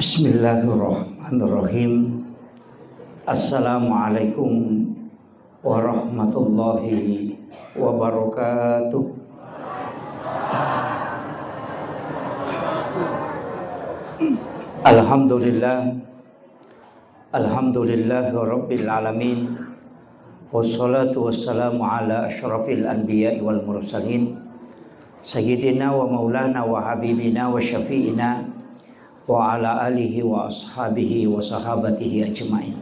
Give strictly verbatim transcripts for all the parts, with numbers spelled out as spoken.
Bismillahirrahmanirrahim. Assalamualaikum warahmatullahi wabarakatuh. Alhamdulillah. Alhamdulillahirabbil alamin. Wassalatu wassalamu ala asyrafil anbiya'i wal mursalin. Sayyidina wa maulana wa habibina wa syafi'ina wa ala alihi wa ashabihi wa sahabatihi ajma'in.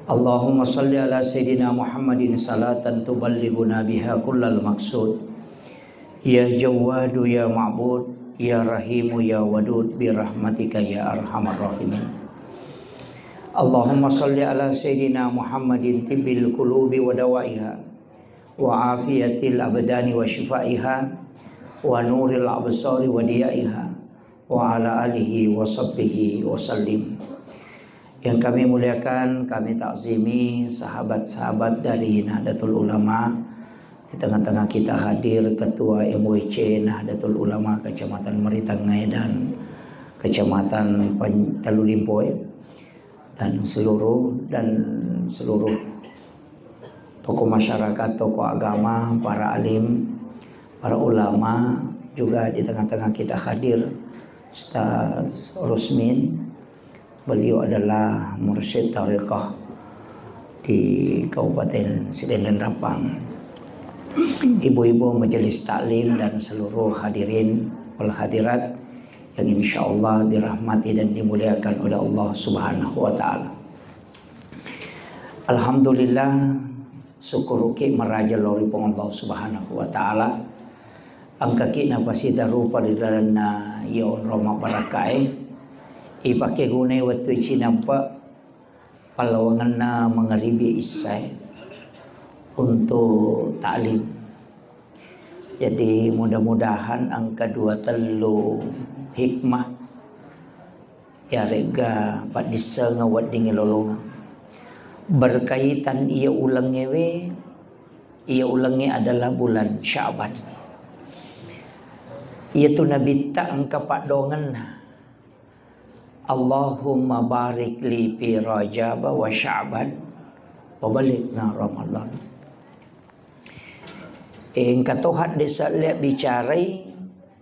Allahumma salli ala sayyidina Muhammadin salatan tuballighuna biha kullal maqsud. Ya Jawwadu ya Ma'bud, ya Rahimu ya Wadud, bi rahmatika ya arhamar rahimin. Allahumma salli ala sayyidina Muhammadin tibbil qulubi wa dawaiha, wa afiyatil abdani wa syifaiha, wa nuril absari wa diyaiha, wa ala alihi wa sahbihi wa sallim. Yang kami muliakan, kami takzimi sahabat-sahabat dari Nahdlatul Ulama. Di tengah-tengah kita hadir Ketua M W C Nahdlatul Ulama Kecamatan Meritangngai dan Kecamatan Pan-, Tellu Limpoe, dan seluruh, dan seluruh tokoh masyarakat, tokoh agama, para alim, para ulama, juga di tengah-tengah kita hadir Ustaz Rusmin. Beliau adalah mursyid tarekat di Kabupaten Sidenreng Rappang. Ibu-ibu majelis taklim dan seluruh hadirin wal hadirat yang insyaallah dirahmati dan dimuliakan oleh Allah Subhanahu wa taala. Alhamdulillah, syukuruki maraja lao ri Puang Allah Subhanahu wa taala. Engkaki napasita rupa ri lalenna iya onrong mabbarakkae. Ipake gunai wettu cinampe pallawangenna mangaribi issae untuk taklim. Jadi mudah-mudahan engka dua tellu hikmah iyaregga paddissengeng weddingngi lolongeng. Berkaitan iya ulengngewe, iya ulengnge adalah bulan Sya'ban. Iyatu Nabitta engka paddoangenna. Allahumma barik li fi Rajab wa Sya'ban wa balighna Ramadan. Engka to haddese' le bicarai,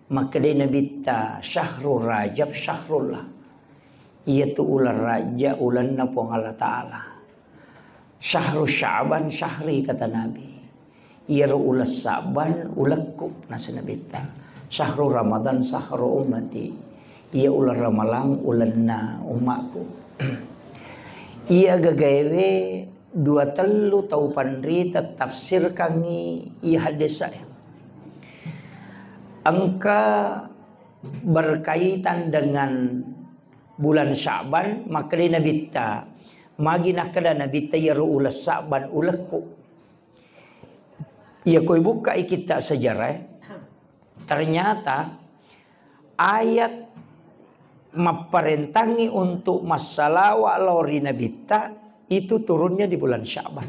makkedai Nabitta, "Syahrul Rajab syahrullah." Iyatu uleng Rajab ulenna Puang Allah Taala. "Syahru Sya'ban syahri," kata Nabi. "Iyaro uleng Sya'ban ulekku," nasa Nabitta. "Syahru Ramadan syahru ummati." Iya uleng Ramalang ulenna ummakku. Iya gagaewe dua tellu tau panrita tafsirkangngi iya haddesa'e. Engka berkaitan dengan bulan Sya'ban, makkedai Nabitta, magi nakkeda Nabitta iyaro uleng Sya'ban ulekku. Iya koi bukkai kitta sejarah, ternyata ayat mapparentangngi untuk massalawa lao ri Nabitta itu turunnya di bulan Sya'ban.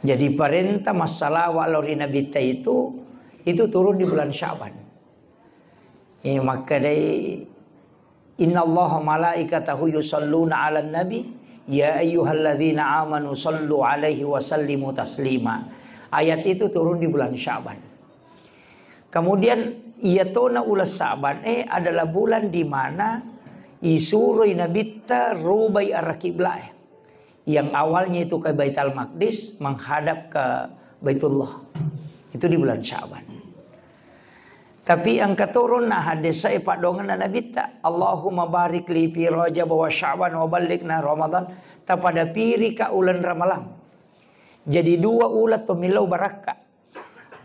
Jadi parenta massalawa lao ri Nabitta itu, itu turun di bulan Sya'ban. Eh, makkedai, "Innallaha malaikatahu yusalluna 'alan nabi, ya ayyuhalladzina amanu sallu 'alaihi wa sallimu taslima." Ayat itu turun di bulan Sya'ban. Kemudian, iyatona uleng Sya'ban, eh, adalah bulan di mana isuroi Nabitta rubai arah kiblat. Yang awalnya itu ke Baitul Maqdis, menghadap ke Baitullah. Itu di bulan Sya'ban. Tapi engka turunna haddesa'e paddoangenna Nabitta, "Allahumma barik li fi Rajab wa Sya'ban wa balighna Ramadan." Tapada pirika uleng Ramalang. Jadi dua uleng to millau barakka.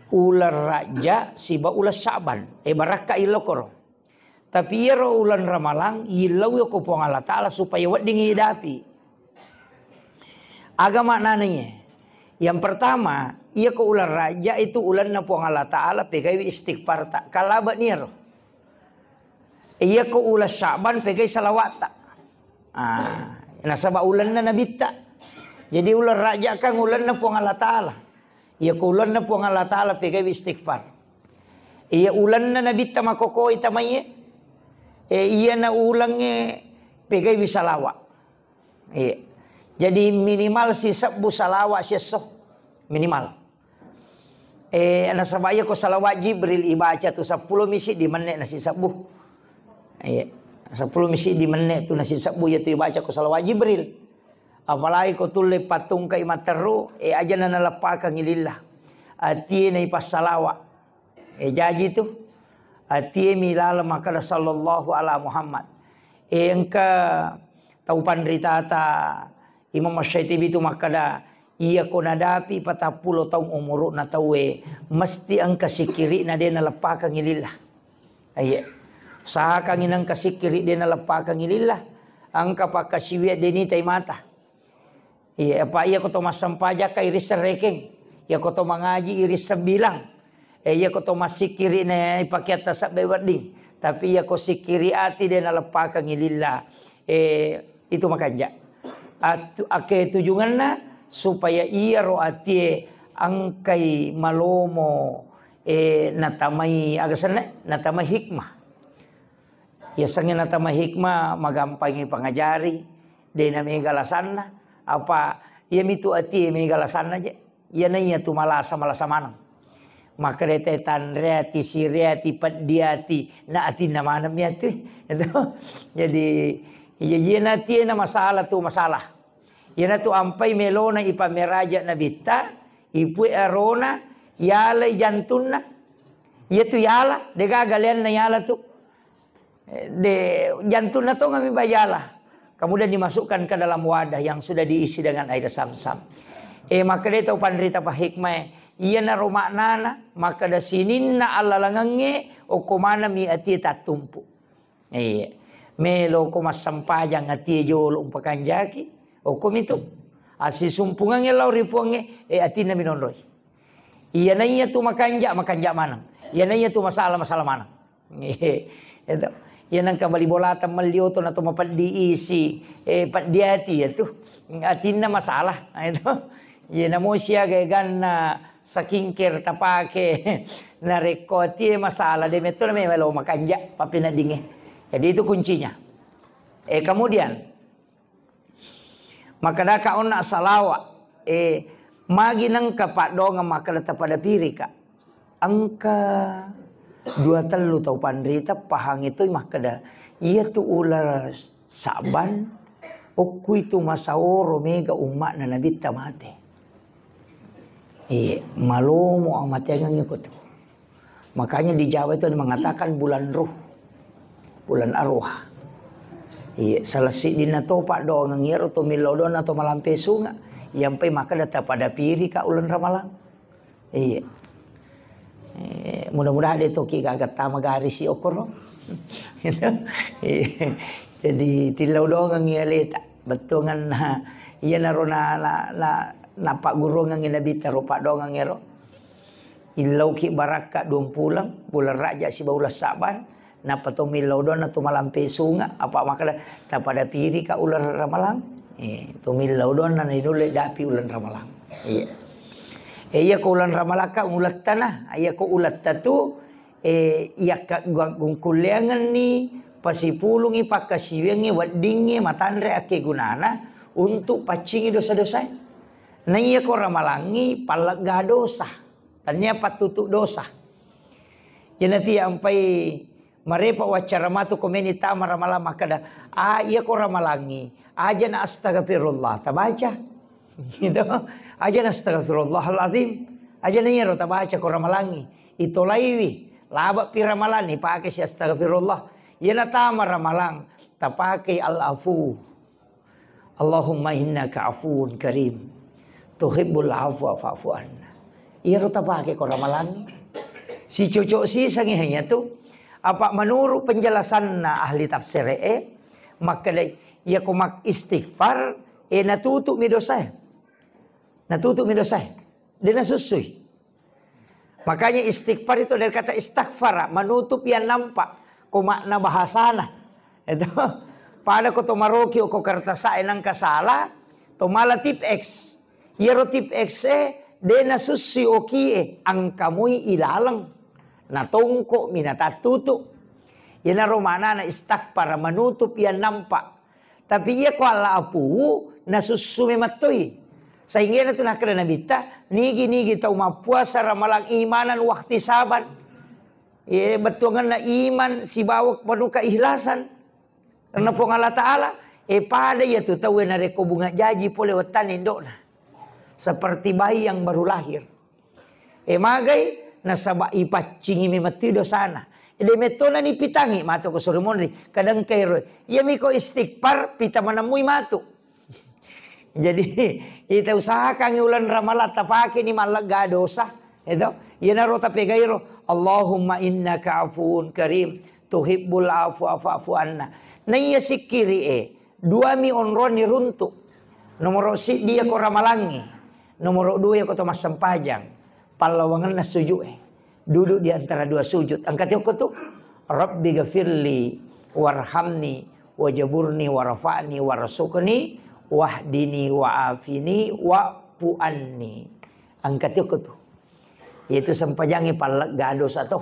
Uleng Rajab siba uleng Sya'ban. Eh, barakka ilokoro. Tapi iyaro uleng Ramalang, yillau ko Puang Allah Taala supaya wedding idapi. Aga maknana iye? Yang pertama, iya ko uleng Rajab itu ulenna Puang Allah Taala, pegaiwi istighfar ta. Kalaba niaro. Iya ko uleng Sya'ban, pegai salawat ta. Ah, nasaba ulenna Nabitta. Jadi uleng Rajab kan ulenna Puang Allah Taala. Iya ko ulenna Puang Allah Taala, pegaiwi istighfar. Iya ulenna Nabitta makokoi tamaiye. Eh, iyana ulengnge pegaiwi salawa. Iya. Jadi minimal sisebbu salawa siesso. Minimal. Eh, nasaba iya ko salawat Jibril ibaca tu seppulo mi siddi menne nasisebbu. Iya. Seppulo mi siddi menne tu nasisebbu iya tu ibaca ko salawat Jibril. Apalagi ko tulle pattungkai matteru, eh, ajana naleppakangngi lillah. Atie naipassalawa. Eh, jaji tu. Atie mi laleng makkeda sallallahu ala Muhammad. Eh, engka tau panritata Imam Asy-Syaitibi tu makkeda, iya ko nadapi patappulo taung umuru'na tauwe, mesti engka sikkiri'na de naleppakangngi lillah. Iya. Usahakangngi nengka sikkiri de naleppakangngi lillah. Engka pakkasiwiang de nitai mata. Iya, apa iya ko to massempajang ka irisseng rekeng. Iya ko to mangaji irisseng bilang. Eh, iya ko to massikkiri ne ipakeatta sebbe wedding. Tapi iya ko sikkiri ati de naleppakangngi lillah. Eh, itu makanja. Atu-, ake tujunganna supaya iyaro atie engkai malomo, eh, natamai aga senna, natamai hikmah. Yasengnge natamai hikmah, magampangi pangajari, de namega lasanna, apa iyamitu atie mega lasanna je. Iyana iya tu malasa, malasa maneng. Makkeda te tanreati, sireati, peddiati, na atinna maneng mi atu. Itu. Jadi, iya, iyana atie na masalah tu masalah. Iyanatu ampai melona ipameraja Nabitta, ipue arona, yalai jantunna. Iyatu yala, degaga leanna yala tu. De, jantunna tongami bayala. Kemudian dimasukkan ke dalam wadah yang sudah diisi dengan air zam-zam. Eh, makkeda tau panrita pahikmae, iyanaro maknana, makkeda sininna allalangengnge, okko manami atie tattumpu. Iya. Melo ko massempajang atie jolo umpakanjaki. Okko mitu. Assisumpungangnge lao ri Puangnge, eh, atinna minonroi. Iyana iya tu makanja, makanja maneng. Iyana iya tu masalah, masalah maneng. Iya. Itu. Iya nengka bali bolata melli oto na to mapeddi isi, eh, peddi ati ya tu. Atinna masalah. Nah, itu. Iya namo siaga ganna skincare tapake. Narekko atie masalah, de metto na memang lo makanja, pappeneddingnge. Jadi itu kuncinya. Eh, kemudian, makkedaka onna salawa, eh, magi nengka paddoangeng makkeda tapada pirika. Engka dua tellu tau panrita pahangi toi makkeda, iya tu uleng Sa'ban, okkui tu masaoro mega umma'na Nabitta mate. Iya, malomo amateangengngi ko tu. Makanya di Jawa itu ada mengatakan bulan ruh, bulan arwah. Iya, salah siddinna to paddoangeng iyaro to millau doanna to malampe sunga, iyampai makkeda tapada pirika uleng Ramalang. Iya. Eh, mudah-mudahan de toki gaga tama garisi okoro. Gitu. Iya. Jadi tillau doangengngi aleta. Bettuanganna iyanaro na, na, na, napagguruangengngi Nabitta ro paddoangeng ero. Illauki barakka duang puleng, bulan Rajab sibawa uleng Sa'ban, nappa to millau doanna to malampe sunga, apa makkeda tapada pirika uleng Ramalang. Eh, to millau doanna na inulle dapi uleng Ramalang. Iya. Eh, iya ko uleng Ramalakka ulettana, iya ko uletta tu, eh, iya ka gungkulleangenni pasipulungi pakkasiwiangngi weddingnge matanre akkegunana untuk paccingi dosa-dosae. Na iya ko Ramalangngi pallegga dosa. Tania pattutu dosa. Iyanatu ampai marepa waccara matu komeni tama Ramalang makkeda, "Ah, iya ko Ramalangngi, aja na astagfirullah tabaca." Gitu. Aja na astagfirullahaladzim. Aja na iyaro tabaca ko Ramalangngi. Itolaiwi, labe'pi Ramalang ni pake si astagfirullah. Iyana tama Ramalang, tapake al-afu. Allahumma innaka afuwun karim, tuhibbul afwa fa'fu anna. Iyaro tapake ko Ramalangngi. Sicocok sisangngi hanya tu. Apa menurut penjelasanna ahli tafsir e, makkeda iya ko mak istighfar, eh, natutup mi dosae. Natutup mi dosae. De nasussui. Makanya istighfar itu dari kata istaghfara, menutup yang nampak. Ko makna bahasana. Itu. Pada ko to maroki ko kertas e nangka salah, to mala tip X. Iyaro tip X e, de nasussui oki e, angkamui ilaleng. Natongko mi natattutu. Iyanaro manana istakfara, menutup yang nampak. Tapi iya ko Allah apu, nasussu memettoi. Sainggana tu nakkeda Nabitta, nigi-nigi tau mappuasa ramalang imanan wahtisaban. Iya, bettuangenna iman sibawa penuh keikhlasan. Karena Puang Allah Ta'ala, eh, pada iya tu tauwe narekko bunga jaji pole wettanna indokna. Seperti bayi yang baru lahir. Eh, magai, nasaba ipaccingi memettui dosana. Eh, de mettona nipitangi matu ko suri monri. Kadang kairo, iya miko istighfar, pita manemmui matu. Jadi, ita usahakan uleng ramalang tapake ni mallegga dosa. Itu, iyanaro tapegairo, Allahumma innaka afuun karim, tuhibbul afwa fa'fu anna. Naiya sikkiri e, duami onronni runtu. Nomoro siddi iya ko ramalangngi. Nomoro dua iya ko to massempajang. Pallawangenna sujud e. Duduk di antara dua sujud. Engka tiokko tu. Rabbi gafirli warhamni wajaburni warfa'ni warzuqni wahdini wa'afini wa'fu anni. Engka tiokko tu. Yaitu sempajangnge pallegga dosa to.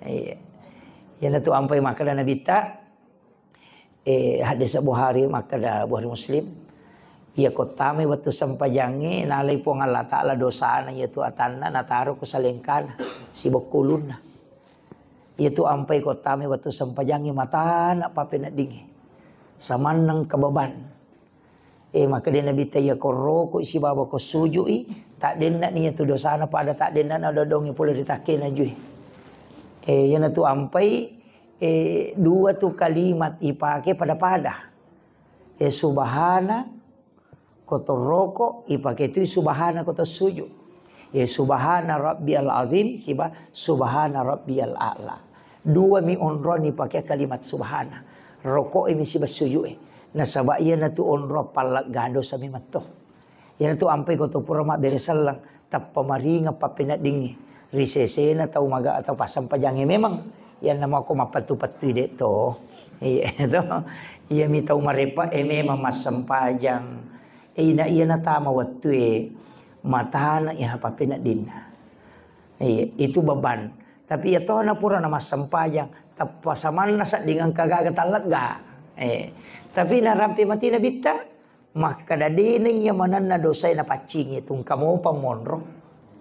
Iya. Iyanatu ampai makkeda Nabitta, eh, hadis Bukhari, makkeda Bukhari Muslim, iya ko tamai wettu sempajangnge, nalai Puang Allah Ta'ala dosana, iyatu atanna, nataro ko salengkana, sibokkulunna. Iyatu ampai ko tamai wettu sempajangnge, matana papeneddingnge. Samanneng kebeban. Eh, makkeda Nabitta, iya ko roko sibawa ko sujui, taddenna ni iyatu dosana pada taddenna na dodongi pole ri takkena jui. Eh, iyanatu ampai, eh, dua tu kalimat ipake pada-pada. Eh, subhana ko to roko, ipake tu subhana ko to sujud. Eh, subhana rabbiyal azim siba subhana rabbiyal a'la. Dua mi onroni pake kalimat subhana. Roko e mi siba sujud e. Nasaba iyanatu onro pallegga dosa mi metto. Iyanatu ampai ko to pura mabbere selleng, tappa maringeng pappeneddingngi. Ri sesena tau maga atau passempajangnge memang, iyanna mako mappettu-pettui de to. Iya to. Iya mi tau marepa e memang massempajang. E ina iya natama wettu e matana iya pappeneddinna. Iya, itu beban. Tapi iya tona pura na massempajang, tappa samanna sedding engka gaga tallegga. Eh, tapi narampe mati Nabitta, Makkeda, "Dena iya manenna dosae napaccingi, tungka mopa monro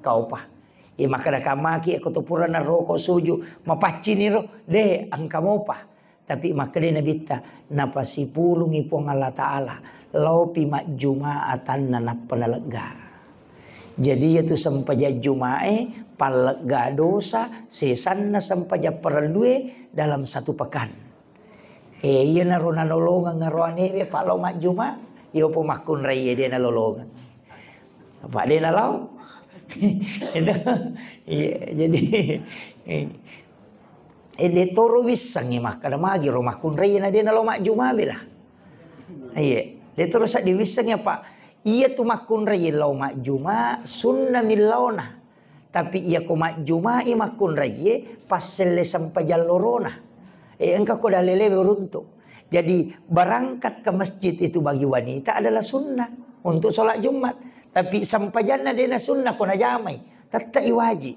kaupa." Iya makkeda kamaki, ko to purana roko suju, mapaccini ro, de, engka mopa. Tapi makkeda Nabitta, napasipulungi Puang Allah Ta'ala, laopi majjuma atanna nappa nalegga. Jadi, iyatu sempajang Jumae, pallegga dosa, sesanna sempajang parellue dalam satu pekan. Eh, iyanaro nanolongeng aro anewe, pa lao majjuma, iyopo makkunraie de nalolongeng. Apa de nalao? Itu, iya, jadi, eh, eh, de toro wissengi makkeda magi ro makkunraie na de nalao majjuma bela. Iya, de toro saddi wissengi apa? Iyatu makkunraie lao majjuma, sunna millaona. Tapi iyako majjumai makkunraie, passelle sempajang lorona. Eh, engka ko dalelewe uruntu. Jadi, berangkat ke masjid itu bagi wanita adalah sunnah untuk sholat Jumat. Tapi sempajanna dena sunnah ko najamai, tettai wajib.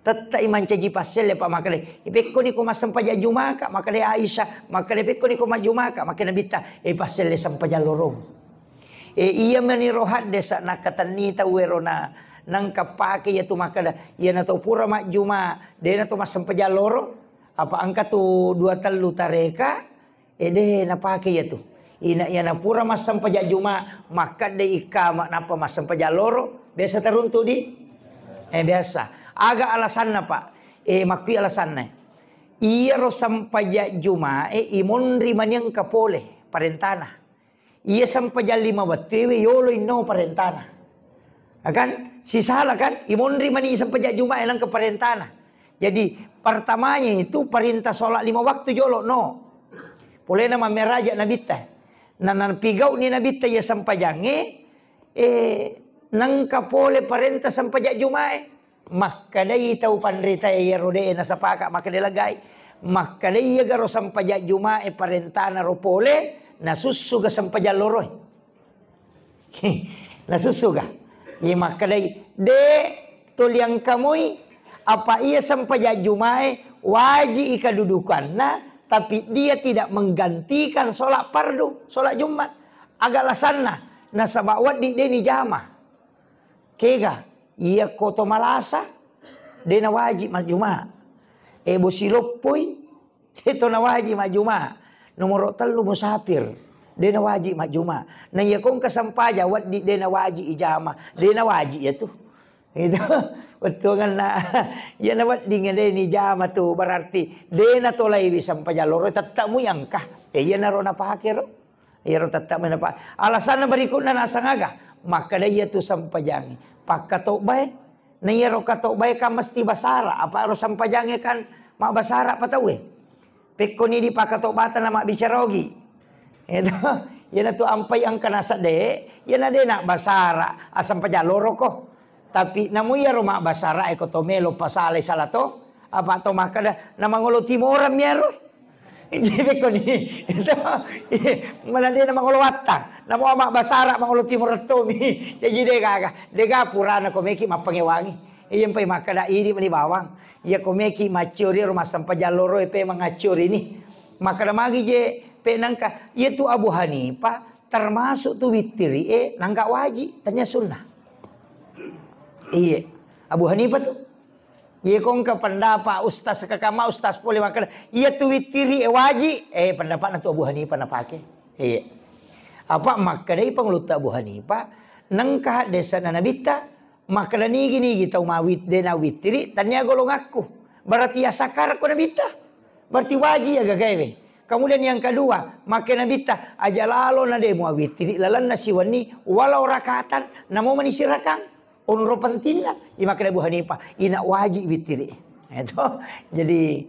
Tettai mancaji passelle, Pak, makkeda, "Ipekkoni ko massempajang Jumaka?" Makkeda Aisyah, makkeda, "Pekkoni ko majjumaka?" Makkeda Nabitta, "Eh, passelle sempajang lorong." Eh, iya meniro haddesa nakkatenni tau ero na nengka pake iyatu makkeda, iyana to pura majjuma, dena to massempajang loro, apa engka tu dua tellu tareka, eh, de napake iyatu. Ina iyana pura massempajang Juma, makkedde ikkama nappa massempajang loro, biasa taruntu di? Eh, biasa. Aga alasanna, Pak? Eh, makkui alasanna. Iyaro sempajang Juma, eh, imonri mani engka pole parentana. Iya sempajang lima wettuewe yolo inno parentana. Ya kan? Sisala kan? Imonri mani sempajang Jumae nengka parentana. Jadi, pertamanya itu perintah sholat lima waktu jolo, no. Polena mammeraja Nabitta. Na, napigau'ni Nabitta iya sempajangnge, eh, nengka pole parentah sempajang Jumae. Makkedai tau panritae iyaro de nasapaka makkeda legai. Makkedai iyagaro sempajang Jumae parentana ro pole, nasussuga sempajang loroe. Nasussuga. Iya makkedai, de toliangkamoi, apa iya sempajang Jumae Waji'i kedudukanna, tapi dia tidak menggantikan sholat fardu, sholat Jumat. Aga alasanna? Nasaba wedding de' nijama. Kega, iya ko to malasa, de' nawaji majjuma. E, bosi loppoi, de' to nawaji majjuma. Nomoro tellu musafir, de' nawaji majjuma. Na iya ko engka sempajang wedding de' nawaji ijama, de' nawaji iya tu. Itu, wettuangenna, iya na wedding de' nijama tu, berarti de' natolaiwi sempajang loro, tette' mui engka. E, iya naro napake ro. Iyaro tette' mui napa-, alasanna berikutna naseng aga? Makkeda iya tu sempajangnge pakkatobbae. Na iyaro katobbae kan mesti basara, apa ero sempajangnge kan mabbasara pa tauwe. Pekkoni di pakkatobbata na mabbicara ogi. Itu, iyana tu ampai engka nasedde, iyana de' nabbasara, asempajang loroko. Tapi namu iyaro mabbasara e ko to melo pasalai sala to, apa to makkeda na mangolo timoran mi iyaro. Jadi ko ni, itu, mana de' na mangolo wattang, namo mabbasara mangolo timoreng tomi. Jadi de' gaga, de' ga purana ko meki mappangewangi. Iya mpai makkeda idi mani bawang. Iya ko meki macciori ro massempajang loro e pe mangacciorini. Makkeda magi je pe nangka, iya tu Abu Hanifah termasuk tu wittiri e nangka waji, tania sunnah. Iye, Abu Hanifah tu. Iye ko engka pendapat ustaz kakama ustaz pole makkeda, iya tu wittiri e waji, eh, pendapatna tu Abu Hanifah napake. Iye. Apa makkedai pangulutta Abu Hanifah, nengka haddesanna Nabitta, makkeda nigi-nigi tau mawit-, de nawittiri, tania golongakku. Berarti ya sakar ko Nabitta. Berarti waji ya gagaewe. Kemudian yang kedua, makke Nabitta, aja lalo na de muawittiri lalenna siwenni walau rakatan, namo mani sirakang. Onro pentingna, imakkeda Abu Hanifah, ina waji wittiri. Itu. Jadi,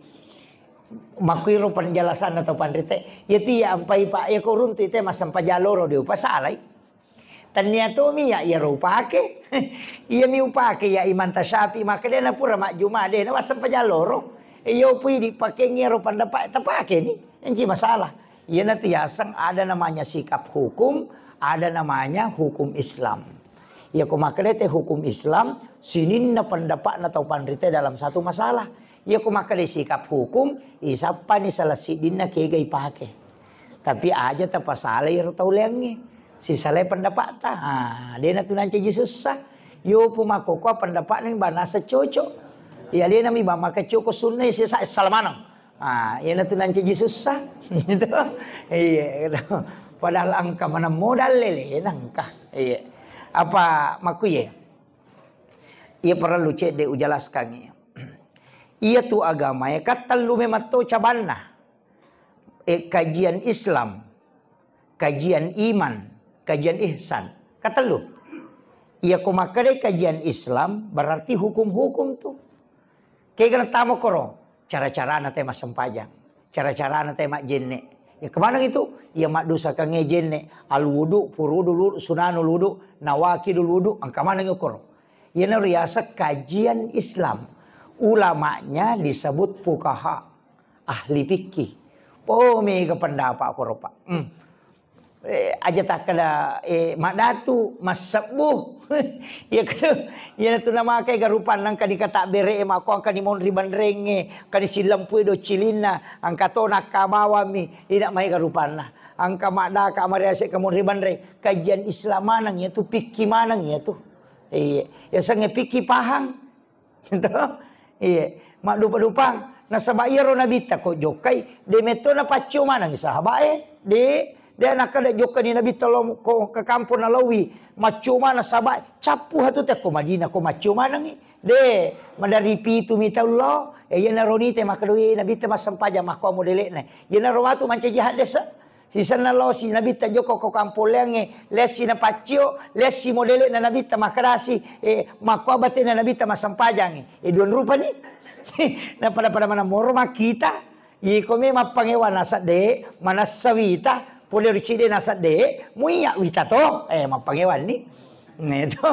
makkuiro penjelasanna tau panrite, iya tu iya ampai pa, iya ko runtu ite massempajang loro de upasalai. Tania tomi ya iyaro upake. Iyami upake ya Imam Tasyafi, makkeda na pura majjuma de na wassempajang loro. Iyo pui dipakeng iyaro pendapat tapake ni. Enci masalah. Iyana tu yaseng ada namanya sikap hukum, ada namanya hukum Islam. Iya ko makkeda te hukum Islam, sininna pendapatna tau panrite dalam satu masalah. Iya ko makkeda sikap hukum, isappani salah siddinna kega ipake. Tapi aja tapasalai ro tau leangnge. Sisalai pendapa'ta. Ah, dena tu nancaji sussa. Yopo makkokkoa pendapa'na mi banasa cocok. Iya dena mi ba makkacoko sunna sesa salamaneng. Ah, iyana tu nancaji sussa. Gitu. Iya, gitu. Padahal engka maneng modal lele nengka. Iya. Apa makkuye? Iya parellu cedde ujelaskangngi. Iya tu agamae kattellu memang to cabanna. Eh, kajian Islam, kajian iman, kajian ihsan. Katellu. Iya ko makkedai kajian Islam, berarti hukum-hukum tu. Kega natama koro, cara-carana te massempajang, cara-carana te majjenne. Ya kemaneng itu? Ya maddosakangnge jenne, al wudu, furudul wudu, sunanul wudu, nawakidul wudu, engka maneng koro. Iyana riaseng kajian Islam. Ulamanya disebut fuqaha. Ahli fikih. Oh, mega pendapat koro, Pak. Hmm. Eh, aja takkeda, eh, maddatu, massebbu. Iya katu, iyana tu namakai garupanna engka dikata bere e makko engka ni monri banrengnge, engka ni silempui do cilinna, engka to nakka bawammi, ina mai garupanna. Engka maddaka mariase ke monri banreng, kajian Islam maneng iya tu, fikih maneng iya tu. Iya, ya sengnge fikih pahang. Gitu. Iya. Maddupa-dupang. Nasaba iyaro Nabitta ko jokkai, de metto napaccio maneng sahabae. De, de nakkeda jokkani Nabitta lo ko ke kampong nalaui. Maccio maneng sahabae. Cappu hatu te ko Madinah ko maccio manengi. De, madari pitu mi tau lo. E, iyanaro nite makkedoi Nabitta massempajang makko modele'na. Iyanaro matu mancaji haddese. Sisenna losi Nabitta jokko ko kampong leangnge, lessi napaccio, lessi modele'na Nabitta makkedasi, eh, makko batena Nabitta massempajangngi. Eh, duan rupani. Na pada-pada maneng moro makkita. Iko me mappangewa nasedde, manessa wita, pole ri cide nasedde, muiya wita to, eh, mappangewanni. Nah, itu.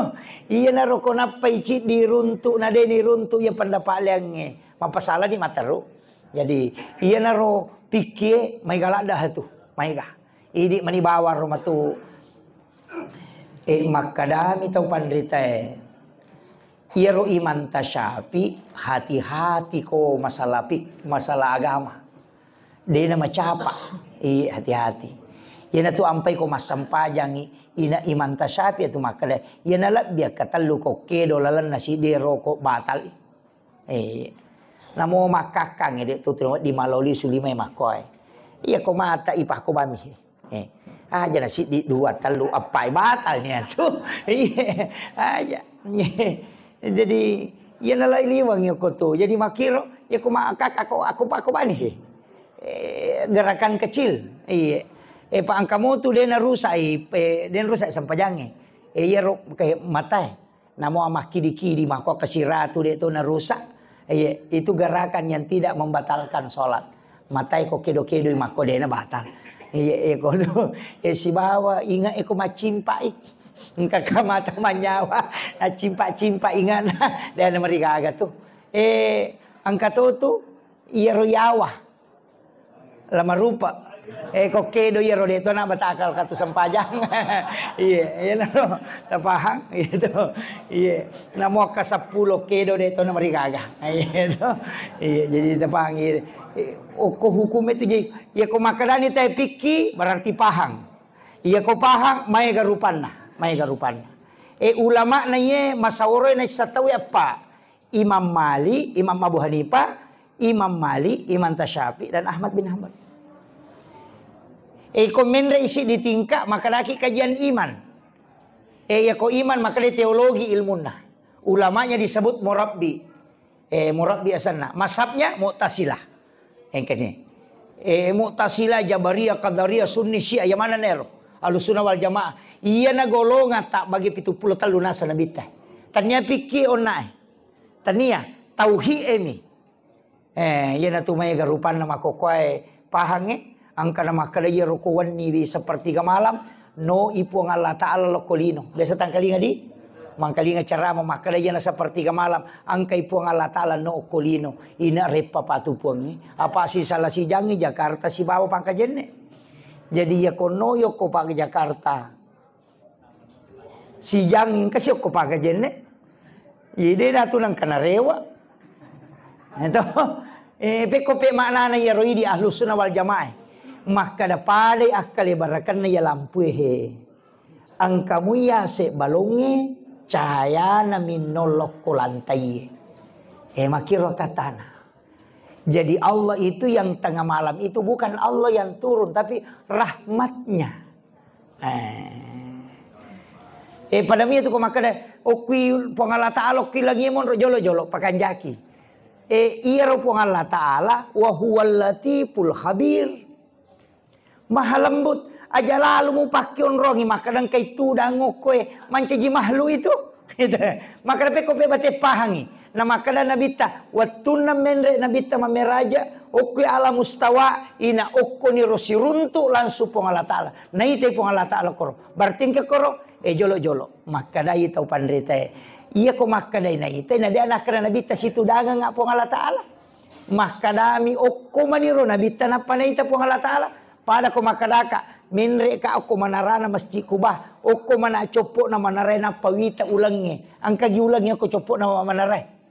Iyanaro ko nappai ciddi runtu, na deni runtu iya pendapat leangnge. Mappasalani materu. Jadi, iyanaro pikkie maega ladda tu, maega. Idi mani bawang ro matu, eh, makkadami tau panritae. Iyaro Imam Tasyafi, hati-hati ko masalah fik-, masalah agama. Dena macapa. Iya, hati-hati. Iyana tu ampai ko massempajangi, ina Imam Tasyafi tu makkeda, iyana lebbi akkatellu ko kedo lalenna sidero ko batal. Eh, namo makkakkangngi de' tu tiro di maloli sulimai makkoe. Iya ko mata ipakko bami. Eh, aja na siddi dua tellu eppai batal ni atu. Iya, aja. Jadi, iya nalai liwang ya ko tu. Jadi makkiro, ya ko ma-, ka-, ako, ako, ako bani. Eh, gerakan kecil. Iya. Eh, pa engka motu de' narusak, eh, de' narusak sempajangnge. Eh, iya ro, ke matai. Namo makkidi-kidi mako ke siratu de' to narusak. Iya, itu gerakan yang tidak membatalkan sholat. Matai ko kedo-kedo mako de' na batal. Iya, iya, ko tu. Eh, sibawa ingat eko macimpai. Engka kamata manyawa, acimpa-cimpa ingatna. De' na marigaga tu. Eh, engka to tu, iyaro yawa. Lama rupa. Eh, ko kedo iyaro de' to na batakal katu sempajang. Iya, iya naro. Tapahang gitu. Iya. Namo ka seppulo kedo de' to na marigaga. Iya to. Iya, jadi tapahang iya. Eh, okko hukum itu jadi, iya ko makkedani tai pikki berarti pahang. Iya ko pahang maega rupanna, maega rupanna. Eh, ulama na iye masaworo na issatawi eppa. Imam Malik, Imam Abu Hanifah, Imam Malik, Imam Tasyafi, dan Ahmad bin Hanbal. Eh, ko menre isi di tingkat, maka daki kajian iman. Eh, ya ko iman, maka dia teologi ilmunna. Ulamanya disebut murabbi. Eh, murabbi asanna. Masabnya Mu'tazilah. Engkani. Eh, Mu'tazilah, Jabariyah, Qadariyah, Sunni, Syiah, yang mana nero? Ahlussunnah wal Jamaah. Iya na golongan tak bagi pitu pulo tellu nasa nabitta. Tania pikki onnai. Tania, tauhid emi. Eh, iyana tu maega rupanna makokkoe pahangnge, angkana makkeda iyaro ko wenni wi sepertiga malam, no i Puang Allah Ta'ala lokko lino. Biasa tangkalinga di? Mangkalinga ceramah makkeda iyana sepertiga malam, angka i Puang Allah Ta'ala no okko lino. Ina reppa patu Puangnge. Apa sisala sijangi Jakarta sibawa Pangkajenne. Jadi iya konno yokko pa Jakarta. Sijang engka siokko pagajenne. Iya de' natu nangka narewa. Eto. Eh, pekko pe maknana iyaro idi Ahlussunnah wal Jamaah. Makkada padai akkalebarakenna iya lampue he. Engka mui yase balongnge cahayana minno lokko lantaie. Eh, makkiro katana. Jadi Allah itu yang tengah malam itu bukan Allah yang turun, tapi rahmatnya. Eh. Eh, pada mia tu ko makkeda, okkui Puang Allah Ta'ala, okkui langi monro jolo-jolo, pakanjaki. Eh, iyaro Puang Allah Ta'ala, wa huwal latiful khabir. Maha lembut, aja lalu mupakkeonrongi, makkeda engkai tudang okkoe mancaji mahlu itu. Gitu. Makkeda pekko pe bate pahangi. Na makkeda Nabitta, wettunna menre Nabitta mameraja, okkoi ala mustawa, ina okkoniro siruntu langsung Puang Allah Ta'ala. Naitai Puang Allah Ta'ala koro. Berarti engka koro, eh, jolo-jolo. Makkedai tau panritae. Iya ko makkedai naitai, na de' nakkeda Nabitta situdangengnga Puang Allah Ta'ala. Makkedami okko maniro Nabitta nappa naita Puang Allah Ta'ala. Pada ko makkedaka, menreka okko manarana Masjid Kuba, okko mana coppo'na manarae nappa wita ulengnge. Engkagi ulengnge okko coppo'na manarae.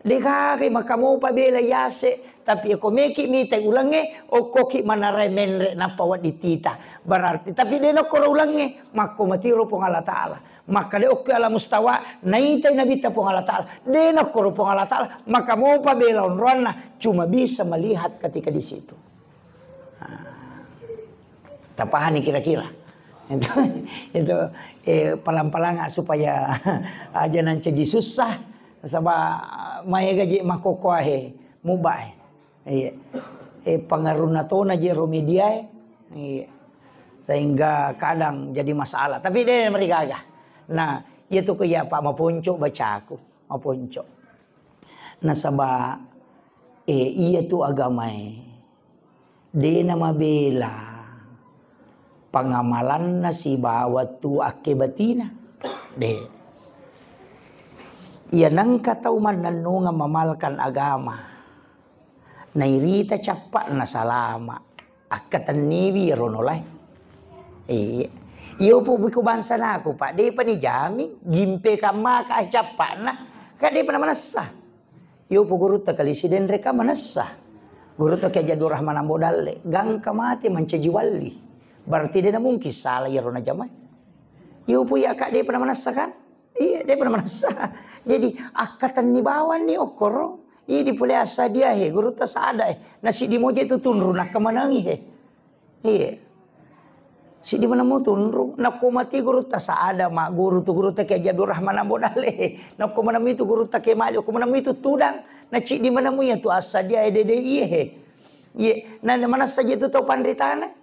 Degagai maka mopa bela yase, tapi ko meki mitai ulengnge, okkoki manarae menre nappa wedding tita. Berarti, tapi de' nokkoro ulengnge, makko matiro Puang Allah Ta'ala. Makkeda okko ala mustawa, naitai Nabitta Puang Allah Ta'ala. De' nokkoro Puang Allah Ta'ala, maka mopa bela onroanna, cuma bisa melihat ketika di situ. Nah, tapahani kira-kira. Itu, itu, eh, palang-palang supaya aja nancaji susah, saba maega je makokkoahe, mubae. Iya. Eh, pengaruhna tona je ro mediae. Iya. Sehingga kadang jadi masalah. Tapi de' marigaga. Nah, iya tu ko iya Pak maponco bacaku, maponco. Nasaba, eh, iya tu agamae. De' namabela pangamalanna sibawa tu akkebatina. De'. Iya nengka tau mannennungeng mamalkan agama. Nairita cappa'na salama. Akkatenniwi ro nolae. Iya. Iyo pu biko bangsa naku, Pak, de'pa ni jamin, gimpe kammaka cappa'na. Kan de' pernah manessa. Iyo pu gurutta Kali Sidenreng kan manessa. Gurutta Kiai Haji Abdul Rahman Ambo Dalle, gangka mate mancaji wali. Berarti de' na mungkin salah iyaro najamai. Iyo pu iya ka de' pernah manessa kan? Iya, de' pernah manessa. Jadi, akkatenni bawanni okkoro. Idi pole Assadia he, gurutta Saada e. Nasiddi moje tu tunru nakkamanangi he. Iya. Siddi maneng mutunru, nakko mati gurutta Saada, magguru tu gurutta Kiai Haji Abdul Rahman Ambo Dalle. Nakko maneng itu gurutta Kiai Malik, ko maneng itu tudang, na ciddi maneng iya tu Assadia e dede iye he. Iye, na manessa je tu tau panritana.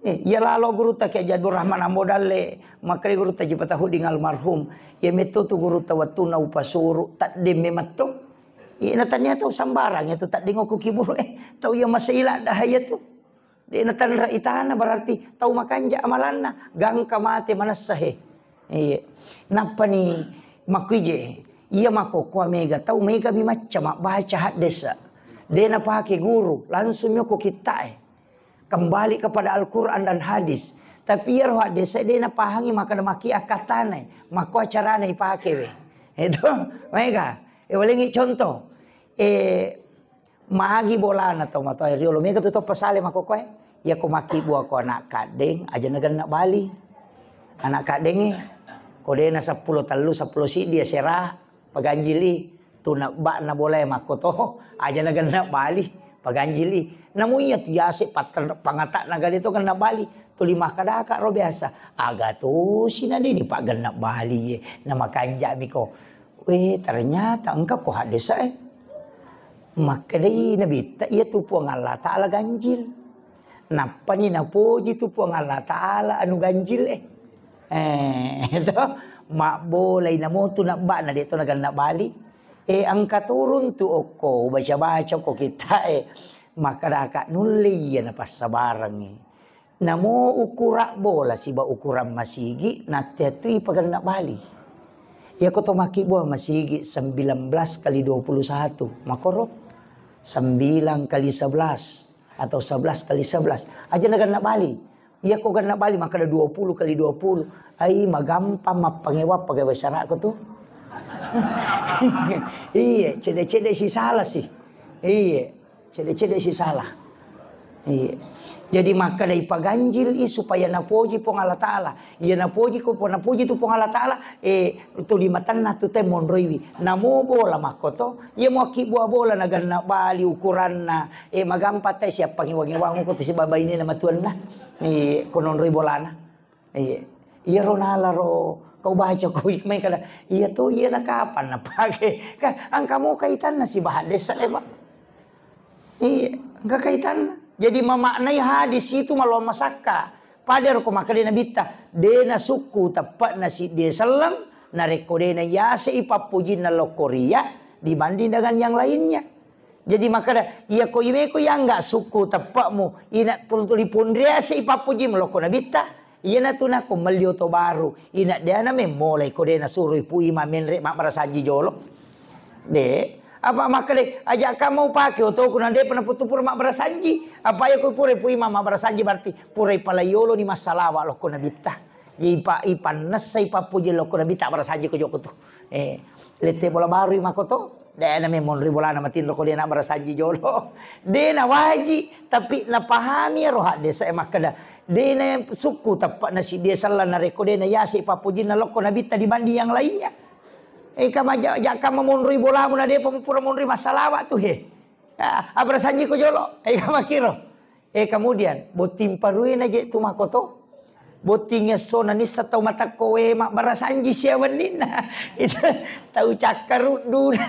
Eh, iya lalo gurutta Kiai Haji Abdul Rahman Ambo Dalle, makkeda gurutta Haji Fatahudin almarhum. Iya metto tu gurutta wettunna upasuru, taddeng memetto. Iya, na tania tau sambarang itu taddeng okko kiburu, eh, tau iya masih iladda hayatu. De' natanra itana berarti tau makanja amalanna, gangka mate manessa he. Iya. Nappani makkuije, iya makkokkoe mega tau mega mi macca mabbaca haddesa. De' napake guru, langsung mi okko kittae. Kembali kepada Al-Quran dan hadis. Tapi iyaro haddesa de' napahangi makkeda maki akkattana, makko acarana ipake we. Itu, mega. E, walengi contoh. E, Magi bolana tau matoa riolo, mega tu toppa sale makkokkoe. Iya ko makkibua ko anak kaddeng, aja nagenna bali. Anak kaddengnge, ko dena seppulo tellu, seppulo siddi, asera, paganjili. Tu nabba'na bolae makkoto, aja nagenna bali, paganjili. Namu iya tu yase patten-, pangatakna gade to genna bali. Tuli makkadaka ro biasa, aga tosi na deni paggenna bali ye, na makanjami ko. Weh, ternyata engka ko haddesa e. Makkedai Nabitta, iya tu Puang Allah Ta'ala ganjil. Nappani napoji tu Puang Allah Ta'ala anu ganjil e. Eh, to, mabbolai namotu nabba'na de to nagenna bali. Eh, engka turun tu okko, baca-baca ko kitta e. Makkadaka nulle iya napassabarengngi. Namo ukura bola siba ukuran masigi, nattettui pagenna bali. Iyako to makkibua masigi sembilan belas kali dua puluh satu, makoro sembilan kali sebelas atau sebelas kali sebelas. Aja nagenna bali. Iyako genna bali makkeda dua puluh kali dua puluh. Ai, magampang mappangewang pegawai syara'ko tu. Iye, cedde-cedde si salah si. Iye. Cedde-cedde si salah. Iya. Jadi makkeda ipaganjil i supaya napoji Puang Allah Ta'ala. Iya napoji ko, napoji tu Puang Allah Ta'ala, eh, tuli matenna tu te monroiwi. Namo bola makkoto, iya mo akkibbua bola nagenna bali ukuranna, eh, magampa te siappangi wangi-wangi ko tu sibabaine na matuanna. Iya, ko nonroi bolana. Iya. Iyaro nalaro kau baca ko iya mai kada, iya to, iya na kapan napake? Kan engka mo kaitanna sibawa haddesa e, Pak. Iya, engka kaitanna. Jadi mamaknai hadis itu maloang masakka. Pada ro ko makkeda Nabitta, dena sukku teppa'na siddie selleng, narekko dena yase i pappojinna lokkoria dibanding dengan yang lainnya. Jadi makkeda, iya ko iwe ko iya enggak sukku teppa'mu, ina tuli ponriase i pappojimu lokko Nabitta, iyana tu nako melli oto baru, ina deana memmolai ko dena suroi Pu Imam menre mabbarasanji jolo. De, apa makkeda, aja kamu pake otoku na depa naputu pura mabbarasanji. Apa iya ko pura Pu Imam mabbarasanji berarti pura ipalaioloni massalawa lokko Nabitta. Ipa-, ipannessai pappoji lokko Nabitta mabbarasanji ko jokko tu. Eh, lette bola barui makkoto, de na memmonri bolana matinro ko de na mabbarasanji jolo. De na waji, tapi napahami ro haddesa e makkeda, de na sukku teppa'na siddie selleng narekko de na yase pappojinna lokko Nabitta dibanding yang lainnya. Eh, kama ja-, jakka mamonroi bolamu na depa mupura monroi massalawa tu he. Ah, abbarasanji ko jolo. Eh, kama kiro. Eh, kemudian, botting paruina je tu makkoto. Botting esso na nissa tau matakko we mabbarasanji sia wenninna. Itu tau cakkarudduna.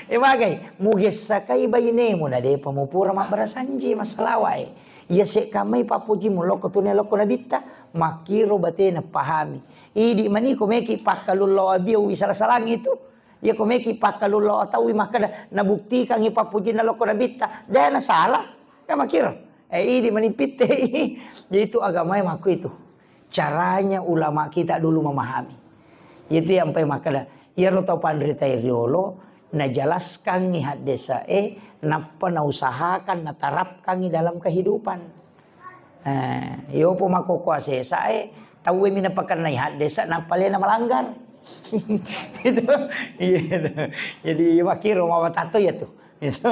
Eh, magai, mugessakai bainemu na depa mupura mabbarasanji massalawa e. Iya sekkamai pappojimu lokko tune lokko Nabitta, makkiro batena pahami. Idi maniko meki pakkalullo abio wisala-salangi tu. Iya ko meki pakkalullo ataui makkeda nabuktikangi pappojinna lokko Nabitta, de na salah. Kan makkiro. Eh, idi mani pitte. Jadi itu agamae makku itu. Caranya ulama kita dulu memahami. Itu yang paling makkeda. Iyaro tau panrita riolo najelaskangi haddesa e, nappa nausahakan natarapkangi dalam kehidupan. Eh, yopo makkokkoe sesa e, tauwe mi napakennai haddesa nappa lena malanggar. Itu, iya, itu. Jadi, makkiro mawatato ya tuh. Itu.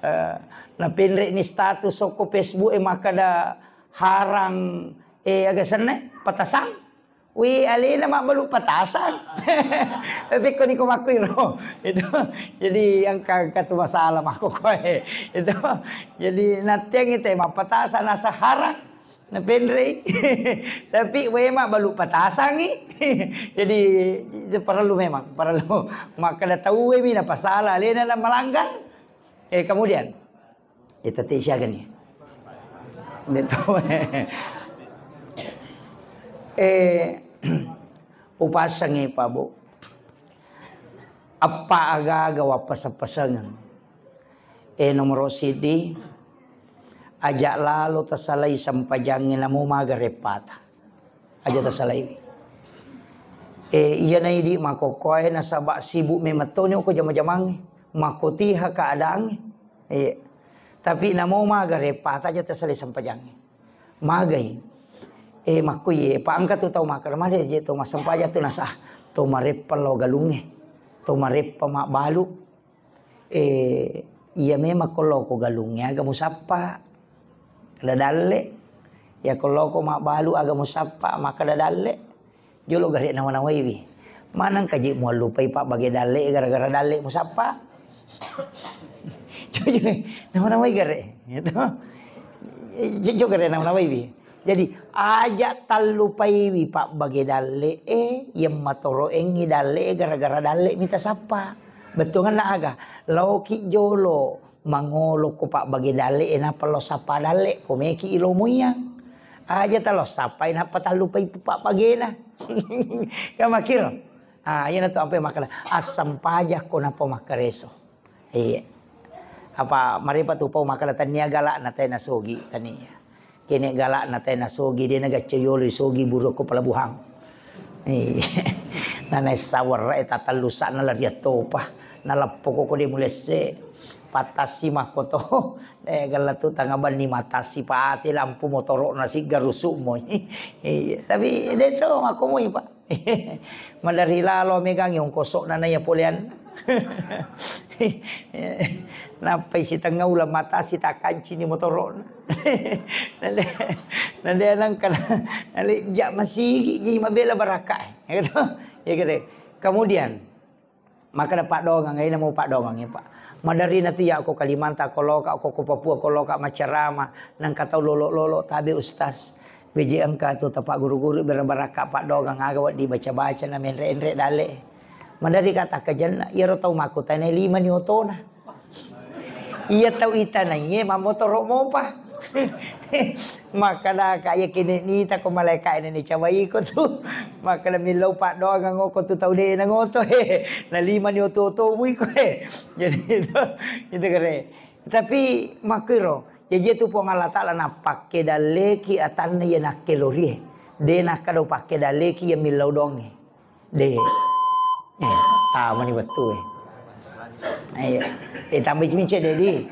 Eh, napenre' ni status sokko Facebook e makkada harang, eh, aga senna, patasang. Wi, alena mabbalu patasang. Tapi ko niko makkuiro. Itu. Jadi, engka, engka tu masalah makko koe. Itu. Jadi, nattiang ite mappatasang nasa harang. Napenrei. Tapi wae mabbalu patasangi. Jadi, itu perlu memang, perlu. Makkada tauwe mi napasala alena na melanggar. Eh, kemudian, eh, tette siaga ni. Betul. Eh, upasangi, Pak Bu. Eppa aga-aga wappaseng-pasengeng. Eh, nomoro siddi, aja lalo tasalai sempajangnge namo maga reppata. Aja tasalaiwi. Eh, iya na idi makkokkoe nasaba sibuk memettoni okko jama-jamangnge. Makkotiha keadaangnge. Iya. Tapi namo maga reppata aja tasalai sempajangnge. Magai. Eh, makkoi, eh, pa engka tu tau makkeda, made je to massempajang tu nasa, to mareppa lao galungnge, to mareppa mabbalu. Eh, iya memang ko loko galungnge aga musappa, kada dalle. Ya ko loko mabbalu aga musappa, makkada dalle. Jolo gare nawa-nawaiwi. Maneng kaji muallupai pabbage dalle gara-gara dalle musappa. Jolo nawa-nawai gare. Gitu. Jo-, jo gare nawa-nawaiwi. Jadi, aja tallupaiwi pabbage dalle e, yemma toroengngi dalle e gara-gara dalle mita sappa. Bettuanna aga? Laoki jolo mangolo ko pabbage dalle e, nappa lo sappa dalle, ko meki ilo muiang. Aja talo sappai nappa tallupai pabbagena. Kan makkiro. Ah, iyana tu ampe makkeda, assempajang ko nappa makkareso. Iya. Apa marepa tu pau makkeda, tania galak na tai nasogi, tania. Kene galak na tai nasogi, de nagacco yolo isogi buru ko pelabuhan. Iya. Nana sawarra e tatallusa na lariat topa. Naleppoko ko de mulesse. Pattassi makkoto. Eh, gella tu tanga banni mattassi pate lampu motoro na sigga rusuk moi. Iya. Tapi de to makko moi, Pak. Maderri lalo megangngi ongkosokna naiya poleanna. Nappai sitengnga uleng matasi takkancini motoro'na. Nade, nade nangka na, nalejja masigi ji mabela barakka e. Ya gitu. Ya gitu. Kemudian, makkeda paddoangeng, aina mau paddoangeng, Pak. Maderri natu ya ko Kalimantan ko loka, ko, ko Papua ko loka macerama, nangka tau lolo-lolo tabe ustaz. Beje engka tu tapagguru-guru berabarakka paddoangeng aga wedding baca-baca na menre-enre dalle. Maderri ka takkajenna, iyaro tau makkutanai lima ni otona. Iya tau itanaiye mammotoro mopa. Makkeda ka iya kene nita ko malaika ini ni cawaiko tu. Makkeda millau paddoangeng ko tu tau de na ngoto he. Na lima ni oto-oto mui ko he. Jadi itu, itu kere. Tapi makkiro, jaji tu Puang Allah Taala napakke dalleki atanna iya nakkelorie. De nakkeda upakke dalleki iya millau donge. De. Eh, tamani wettu e. Ayo. Eh, tambai cimice dedi.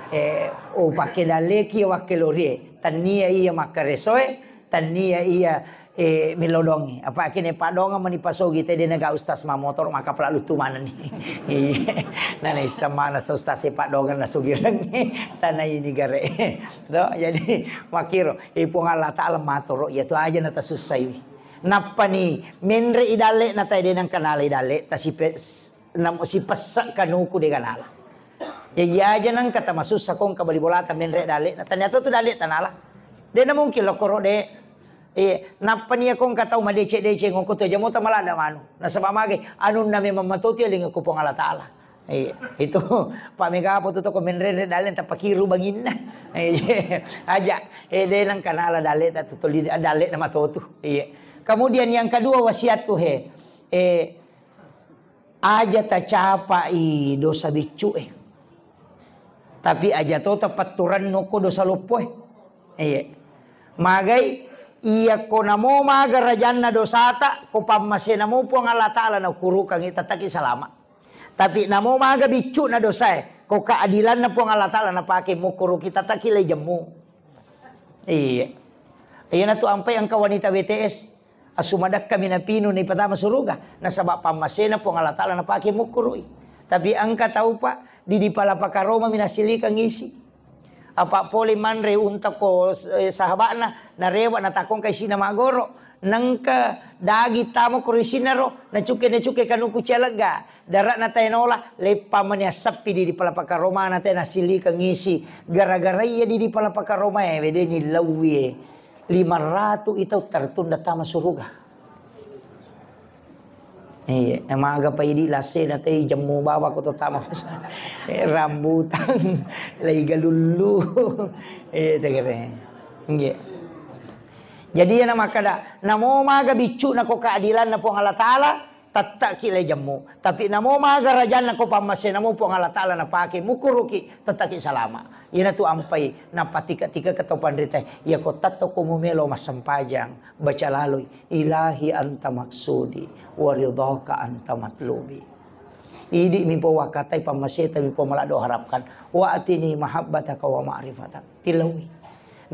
Eh, upakke dalleki iya wakkelorie. Tania iya makkaresoe, tania iya eh, millau dongi. Apa kene paddoangeng mani pasogi te de naga ustaz mamotoro maka pelalu tu manenni. Iya. Nana issa mana sa ustaz e paddoangeng nasugireng. Tanah ini gare. To, jadi makkiro, eh, Puang Allah Taala matoro, iya tu aja na tasussai. Nappani menre i dalle na tai de nangka nala i dalle, tasipe-, s-, nam-, sipessa kanuku de ganala. Jaji aja nangka tamasussa kongka bali bolata menre dalle, na tania to tu dalle tanala. De na mungkin lokoro de. Iya, nappa nia kongka tau madeceng-deceng okko tu aja mota malada manu. Nasaba magai, anunna memang matotu yaling ko Puang Allah Taala. Iya, itu Pak Mega apa tu toko menre dalle tappa kiru banginna. Iya, aja. Eh, de nangka nala dalle ta tutuli dalle na matotu. Iya. Kemudian yang kedua wasiat tu he. Eh, Aja tacapai dosa biccu e. Tapi aja to tapatturennu ko dosa loppo e. Iya. Magai, iya ko namo maga rajanna dosata, ko pammasena mo Puang Allah Taala na ukurukangi, tattaki salama. Tapi namo maga biccu na dosa e, ko keadilanna Puang Allah Taala na pake mukuruki, tattaki lai jemmu. Iya. Iya na tu ampai engka wanita B T S. Asu madakka mi napinu naipatama suruga, nasaba pammasena Puang Allah Ta'ala napake mukkurui. Tapi engka tau, Pak, di, di pala pakaroma mi nasilikang isi. Apa pole manre unta ko, eh, sahaba'na, narewa natakongka isina magoro. Nengka dagi tamo ko isinna ro, nacuke-nacuke kanuku cialegga. Dara'na tae nola, leppa mani assappi di, di pala pakaromana tae nasilikang isi. Gara-gara iya di, di pala pakaromae, wedeni lauwie. Lima ratu itau tertunda tama suruga. Iya, maga pa idi lassena te jemmu bawang ko to tama. Eh, rambutan, lai galullu. Eh, tegere. Nggih. Jadi, iyana makkada, namo maga biccu'na ko keadilanna Puang Allah Ta'ala, tetteki lai jemmu. Tapi namo maga rajanna ko pammasena mu Puang Allah Ta'ala napake, mukuruki, tetteki salama. Iyanatu ampai napatika-tika ke tau panrita, iya ko tetto ko mumelo massempajang, baca laloi, "Ilahi anta maksudi, wa ridhaka anta matlubi." Idi mi po wakatai pammaseta mi po maladdo harapkan. "Wa atini mahabbataka wa ma'rifatak." Tilaui.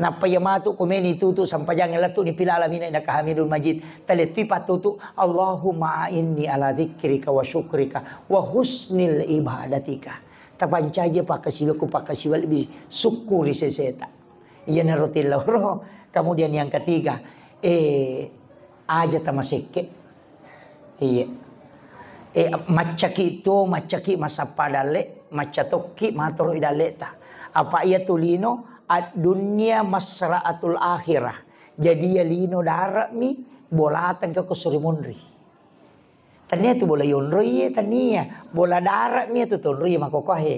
Nappa iya matu ko meni tutu sampajangnge lettu ni pila alamina innaka hamidun majid. Talettui pattutu, "Allahumma a'inni ala dzikrika wa syukrika wa husnil ibadatika." Tapancaji pakkasiwiku, pakkasiwi lebbi sukkuri seseta. Iyanaro tillauro. Kemudian yang ketiga, eh, aja tamasekke. Iya. Eh, maccaki tuo, maccaki masappa dalle, macca tokki matoro i dalleta. Apa iya tu lino, ad-dunya masra'atul akhirah. Jadi iya lino dare'mi, bolateng ke ko suri monri. Tania tu bola yonroi ye, tania. Bola dare'mi tu tonroi ye makokohe.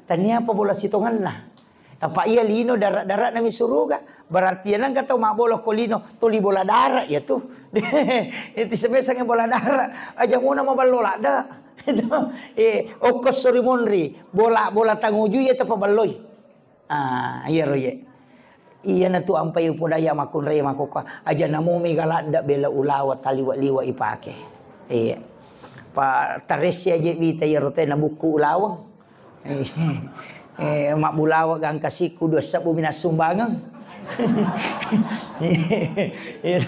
Tania apa bola sitongenna. Apa iya lino dara-, dare'na mi suruga. Berarti iya nengka tau mabbola ko lino, tuli bola dare' iya tu. Itu semesangnge bola dare'. Aja muna maballo ladde. Itu. Eh, okko suri monri. Bola, bola tanguju iya tapaballoi. Ah, iyaro ye. Iyanatu ampai upodaya makkunrai makkokkoe. Aja namo mega ladde bela ulawa taliwa-liwa ipake. Iya. Pa taresse aje wita iyaro te nabukku ulaweng. Eh, mabbulawa gangka sikku dua sebbu minassumbangeng. Iya.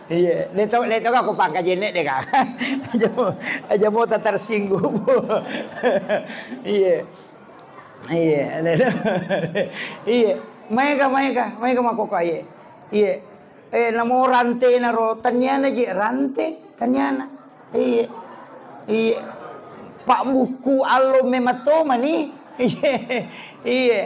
Iya. Leto, leto ka ko pangkajenne de ka. Aja mo, aja mo ta tersinggung. Iya. Iya. Iya. Maega, maega, maega makkokkoe, iya. Iya. Eh, namo rantena ro, taniana je rante, taniana. Iya. Iya. Pak buku allo mematto mani. Iya. Iya.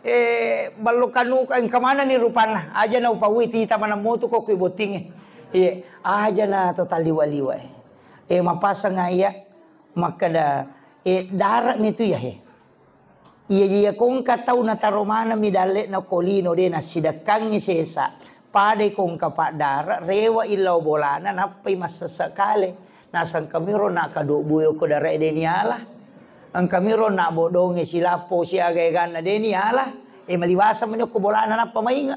Eh, ballo kanuka engka manani rupanna. Aja na upaui tita maneng motu ko kui bottingnge. Iya. Aja na to taliwa-liwa. Eh, mapasang iya makkeda, eh, dare'ni tu iya he. Iya, iya, ko engka tau nataro maneng mi dalle'na ko lino de nassidekkangngi sesa. Padai ko engka paddare', rewe'i lao bolana, nappai massesse kale. Naseng kamiro na kadobbu e ko dare'e de niala. Engkamiro na bodongnge silappo siaga eganna de niala. E maliwaseng meni ko bolana nappa mainge.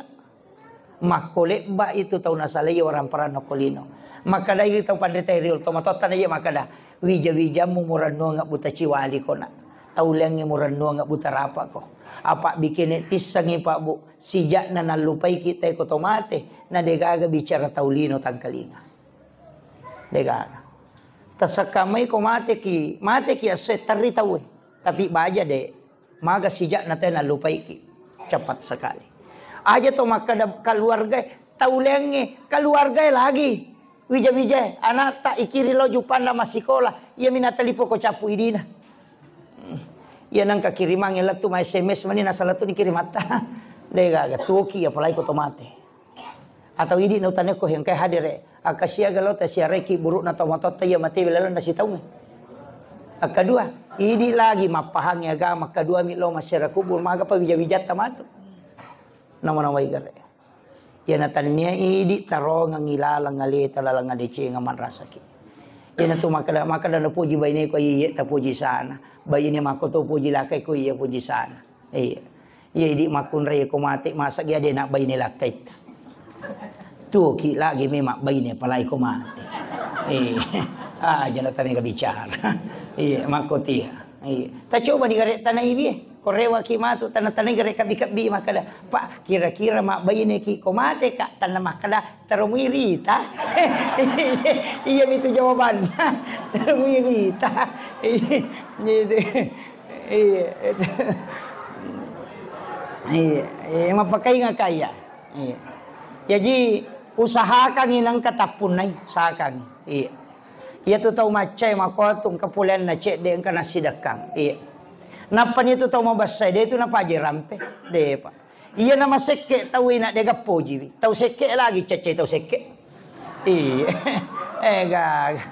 Makkolebba itu tau nasalai waramparanna ko lino. Makkedai tau panrita riolo, tomatoatta na iya makkeda, wija-wijammu murennuang buta ciwali ko na. Tau leangnge murennuang buta rapa ko. Apa bikene tissengi Pak Bu, sijakna nallupaiki tae ko to mate, na degaga bicara tau lino tangkalinga. Degaga. Tasakkamai ko mateki, mateki esso e terri tau e. Tapi baja de. Maga sijakna tae nallupaiki. Cepat sekali. Aja to makkeda keluarga, tau leangnge, keluarga lagi. Wija-wija, anakta ikiri lo jupanna massikola, iya mina talipo ko cappu idina. Hmm. Iya nengka kirimangnge lettu ma S M S mani nasala tu ni kirimatta. Degaga tuoki apalagi ko to mate. Atau idi nautanekko engkai hadere, akka siaga lao tasiaraiki burukna tomatoatta iya mate lalenna sitaungnge. Akkadua, idi lagi mappahangi agama, akkadua mi lao masyarakat kubur, magapa wija-wijatta matu. Nama-nama igare. Iyana tannia idi tarongeng ilaleng aleta laleng adecengeng manrasaki. Iyana tu makkeda, makkeda napoji baine ko iye tapoji sana. Baine makko to poji lakai ko iya poji sana. Iya. Iya, idi makkunrai ko mate, masa gia de nak baine lakkaitta. Tuoki lagi memang baine palai ko mate. Iya. Ah, jana tamega bicara. Iya, makko tia. Iya. Ta coba di gare tanai bie. Ko rewaki matu tanna-tanai gare kabbi-kabbi makkeda, "Pak, kira-kira mabbaineki ko mateka?" Tanna makkeda, "Taro muirita." Iya mitu jawabanna. "Taro muirita." Iya, iya, iya, mapakainga kaya. Iya. Jaji usahakangi nengka tappunnai, usahakangi. Iya. Iya tu tau maccae makotu engka poleanna cedde engka nassidekkang. Iya. Nappa ni tu tau mabessai de tu napaja rampe. De, Pak. Iya na masekke tau ina de gappojiwi. Tau sekke lagi cecce tau sekke. Iya. Eh, gaga.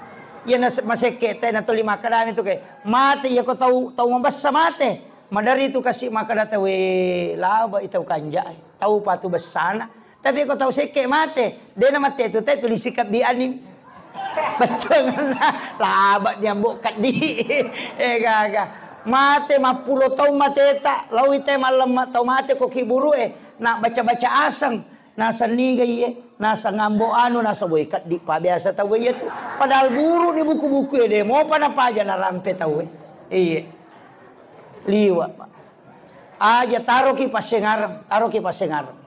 Iya na se-, masekke te na tuli makkadami tu ke. Mate iya ko tau, tau mabessa mate. Madari tu kasi makkada tau, "Eh, laba i tau kanja, eh. Tau patu bessana." Tapi ko tau sekke mate, de na mate tu te tuli sikabbi anim. Bettuanna laba ni ambo kaddi. Eh, gaga. Mate mappulo taung mateta, lawi te mallemma tau mate ko kiburu e, na baca-baca aseng. Naseng niga iye, naseng ambo anu, naseng woi kaddi pa biasa tau iya tu. Padahal buru ni buku-buku e de mopa napaja narampe tau e. Iye. Liwa, Pak. Aja taroki passengareng, taroki passengareng.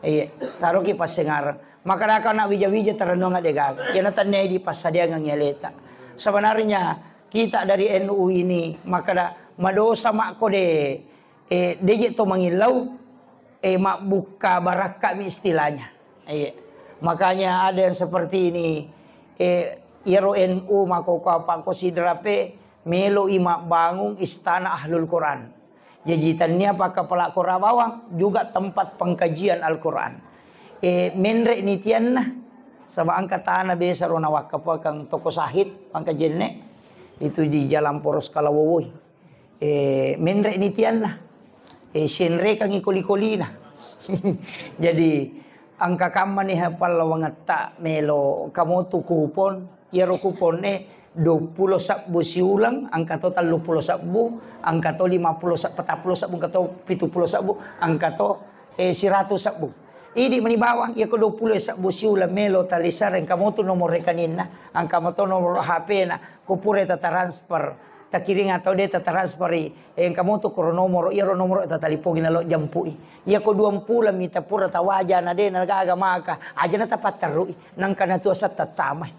Iye, taroki passengareng. Makkadaka anak wija-wija tarennuang de gaga. Iya na tennai di passadiangang aleta. Sebenarnya kita dari N U ini makkada madosa makko de, eh, de je to mangillau, eh, mabbukka barakka mi istilahnya. Iya. Makanya ada yang seperti ini, eh, iyaro N U makko ko apa ko sidrape melo i mabbangung istana Ahlul Quran. Jaji, tania pakkapala Qur'an bawang, juga tempat pengkajian Al-Qur'an. Eh, menre ni tianna, saba engka tana biasa ro nawakkafakang toko sahid, pangkajenne, itu di Jalan Poros Kalawowoi. Eh, menre ni tianna, eh, senrekangi koli-kolina. Jadi, engka kammani ha pallawangetta melo kamotu kupon, iyaro kuponne duappulo sebbu siuleng, engka to telluppulo sebbu, engka to limappulo se-, patappulo sebbu, engka to pituppulo sebbu, engka to, eh, siratu sebbu. Idi meni bawang, iyako duappulo sebbu siuleng melo talisareng, engka motu nomor rekeninna, engka moto nomor H P-na, ko pura tata transfer, takiring atau de tata transferi, eh, engka motu koro nomoro, iyaro nomoro tatalipongi nalo jampui. Iyako duampuleng mita pura tawaja na de na gaga maka, aja na tapatterui, nangka na tuasa tattamai.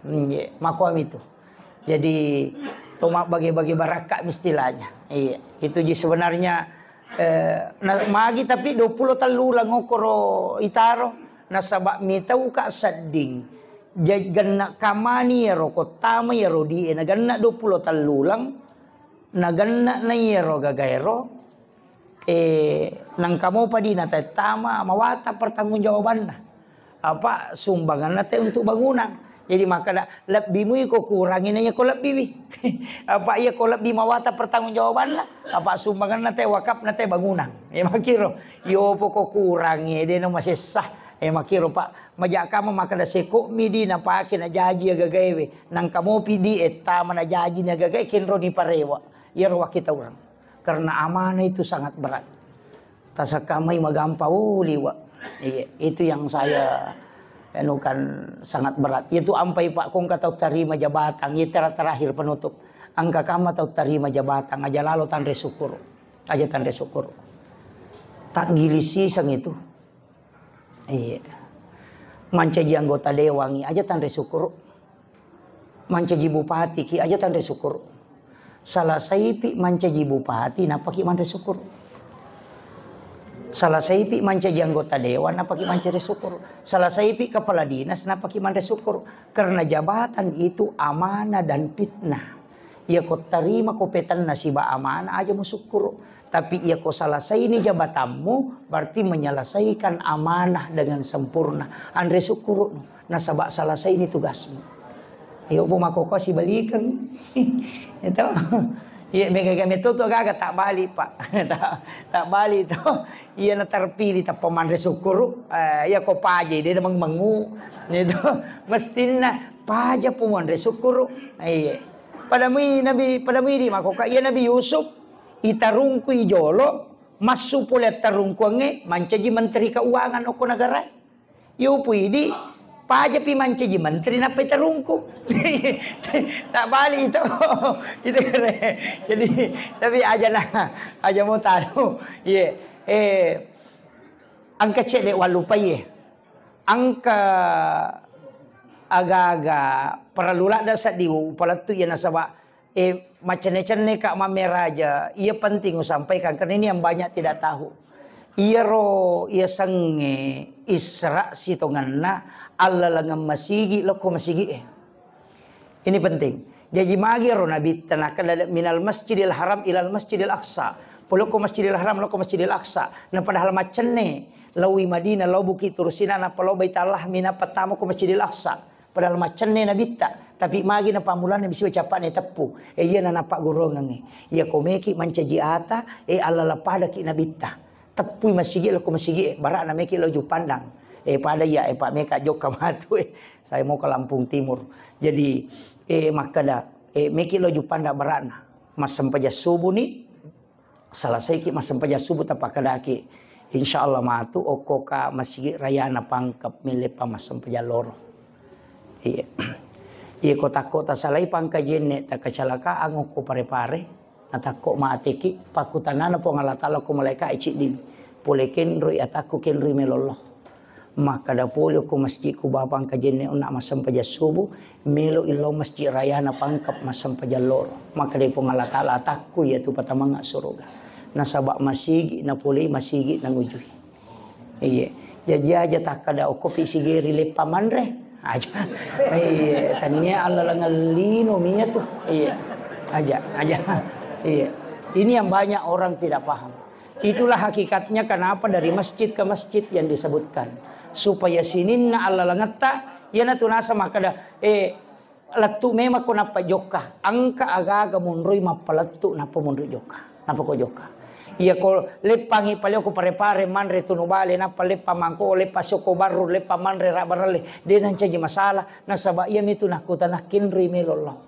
Hmm, iya, makoami tu. Jadi, to mabbage-bage barakka istilahnya. Iya, itu ji sebenarnya, eh, na-, magi tapi duappulo tellu uleng okkoro itaro, nasaba mitauka sedding. Ja-, genna kamani ero kottama ero di e, nagenna duappulo tellu uleng, nagenna na ero gagaero, Eh, nangka mopa di natattama mawata pertanggungjawabanna. Apa sumbanganna te untuk bangunan. Jadi makkada, lebbi mui ko kurangi na iya ko lebbi wi. Apa iya ko lebbi mawata pertanggungjawabanna. Apa sumbanganna te wakafna te bangunan. Eh, makkiro. Iyo poko kurangi, de no masessa. Eh, makkiro, Pak. Majakka makkada seko mi di napake na jaji gagaewe. Nangka mopi di ettama na jaji na gagae kenro ni parewa. Iyaro wakkitaureng. Karena amanah itu sangat berat. Tasakkamai magampa, oh, liwa. Iya, itu yang saya anukan sangat berat. Itu ampai Pak kongka tau tarima jabatan, itu tera-, terakhir penutup. Angka kama tau tarima jabatan, aja lalo tanre syukur. Aja tanre syukur. Tak gilis siseng itu. Iya. Mancaji anggota dewangi, aja tanre syukur. Mancaji bupati ki aja tanre syukur. Salasaipi mancaji bupati, napaki manre syukur. Salasaipi mancaji anggota dewan, napaki manre syukur. Salasaipi kepala dinas, napaki manre syukur. Karena jabatan itu amanah dan fitnah. Iya ko tarima ko petanna siba amanah, aja musyukur. Tapi iya ko salasaini jabatanmu, berarti menyelesaikan amanah dengan sempurna. Anre syukur. Nasaba salasaini tugasmu. Iyo, bo makkokko sibalikeng. Itu. Iya, mega-, mega metto tu gaga tak balik, Pak. Tak, tak balik tu. Iya na terpilih tappa manre syukur. Eh, iya ko paja de meng-, mengu. Itu. Mestinna paja pu manre syukur. Iya. Pada mui Nabi, pada mui di makkokko iya Nabi Yusuf itarungkui jolo, massu pole tarungkuangnge mancaji menteri keuangan okko negara. Iyo pui di, Pajapi mancaji menteri nappa iterungku. Tak balik itu. Itu kere. Jadi, tapi aja nah, aja mau tahu. Iya. Eh, engka cedde' wallupai, eh. Engka aga-aga parellu ladde' seddi upalettu, iya, nasaba, eh, macenne-cenne ka mammeraja, iya penting usampaikan karena ini yang banyak tidak tahu. Iyaro iya sengnge Isra sitongenna allalengeng masigi lokko masigi e. Ini penting. Jaji magi ro Nabitta nakkeda minal Masjidil Haram ilal Masjidil Aqsa. Polokko Masjidil Haram, lokko Masjidil Aqsa. Na padahal maccenne, laowi Madinah, lao Bukit Tursina, nappa lao Baitallahmi, nappa tamo ko Masjidil Aqsa. Padahal maccenne Nabitta, tapi magi na pammulana bisi ucappa'na teppu. E, iyana nappagguruangengnge. Iya ko meki mancaji ata, e, allala padaki Nabitta. Teppui masigi, lokko masigi e, bara'na meki lao Juppandang. E, pada iya, e, pa meka jokka matu, e. Saya mau ke Lampung Timur. Jadi, e, makkeda, e, meki lao Juppandang bara'na. Massempajang subuh ni, selesaiki massempajang subuh, tapakkedaki, insya Allah matu okko ka masigi rayana Pangkep, meleppang massempajang loro. Iya. Iya, ko takko tasalai Pangkep Jenne, takacalakaan okko Pare-Pare, natakko mateki, pakkutanana Puang Allah Taala ko malaika e, ciddi, pole kenroi atakku, kenroi melollo. Makkeda pole ko Masjid Kuba Pangkep Jenne onna massempajang subuh, melo illau Masjid Rayana Pangkep massempajang loro. Makkeda Puang Allah Taala, atakku iyatu patamangnga suruga. Nasaba masigi napolei, masigi nangujui. Iya. Jaji aja takkeda okko pi sigeri leppa manre. Aja. Iya, tania allalengeng lino mia tu. Iya. Aja, aja. Iya. Ini yang banyak orang tidak paham. Itulah hakikatnya kenapa dari masjid ke masjid yang disebutkan. Supaya sininna allalengetta, iyanatu naseng makkeda, eh, lettu memang ko nappa jokka. Engka aga-aga monroi mappalettu nappa monroi jokka. Nappa ko jokka. Iya ko leppangi paleo ko Pare-Pare manre tunu bale, nappa leppang mangko, leppang sokko barru, leppang manre rabbarelle. De nancaji masalah, nasaba iyamitu nakkutana kenroi melo lao.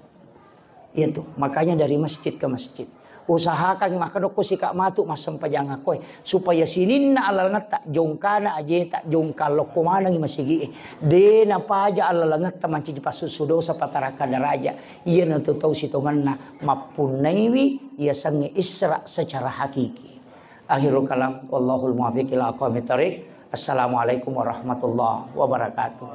Iyatu, makanya dari masjid ke masjid. Usahakan makkeda okko sika matu massempajang akkoe, supaya sininna allalengetta, jongkana ajeta, jongkang lokko manengi masigi e. De napaja allalengetta mancaji passussu dosa, patarakka daraja. Iyanatu tau sitongenna mappunnaiwi yasengnge Isra secara hakiki. Akhirul kalam, wallahul muwaffiq ila aqwamit thariq. Assalamualaikum warahmatullahi wabarakatuh.